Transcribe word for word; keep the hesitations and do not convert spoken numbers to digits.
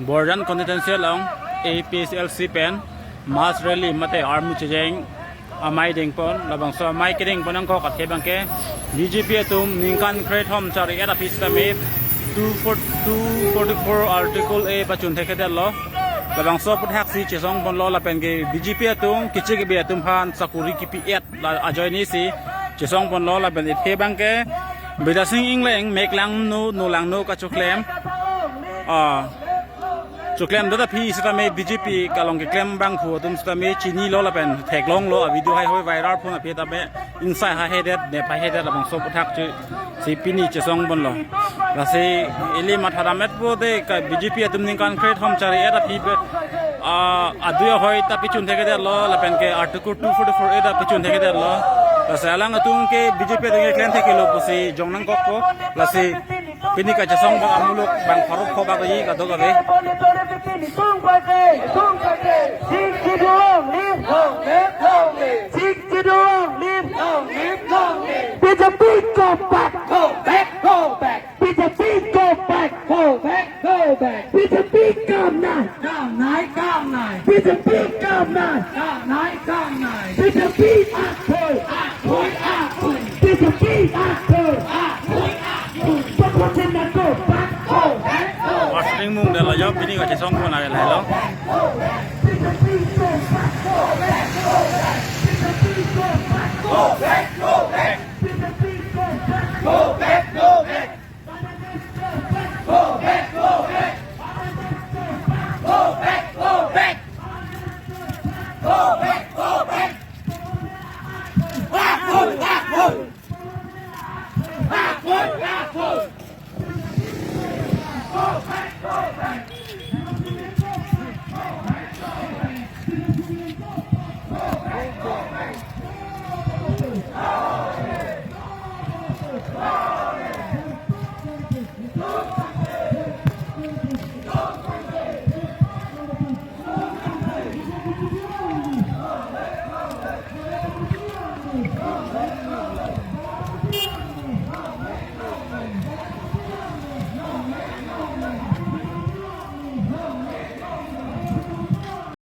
Borjan constituency along A P H L C pen mass rally mate army chejeng amei dengpon, labangso amei kedengpon angkok athe abangke B J P atum ningkan kre thom chari-et aphi sitame two forty-four Article A pachun thekthedetlo. Labangso aputhaksi chesongponlo lapen ke B J P atum kichi kibi atum aphan sakuri kipi-et la ajoine si chesongponlo lapen athe abangke Bidya Sing Engleng mek langno no langno kachoklem. Ah, choklemdet aphi sitame B J P kalong keklem abangphu atum sitame chinilo lapen theklonglo, a-video haihoi viral phun aphi tame insai haihedet, nep haihedet labangso aputhak chesi pini chesongponlo. Lasi ili matha dametpo de ka B J P atum ningkan kre thom chari-et aphi pe, ah, adui ahoi ta pachun thekthedetlo lapen ke Article two forty-four A ta pachun thekthedetlo. Lasi alanglitum ke B J P atum ke klem thekthelo pusi jong nangkokpo. Lasi pini kachesong abang amuluk abang pharo pho bak-i kadokave. Sing Kidung, live, long live, long live. Sing Kidung, live, long live, long live. B J P go back, go back, go back. B J P go back, go back, go back. B J P kam nai, kam nai, kam nai. B J P kam nai, kam nai, kam nai. B J P athoi, athoi, athoi. B J P athoi, athoi, athoi. Pakhochen na go back, go back, go back. Warning mung dala jo pini kachesongpon ave lahelo.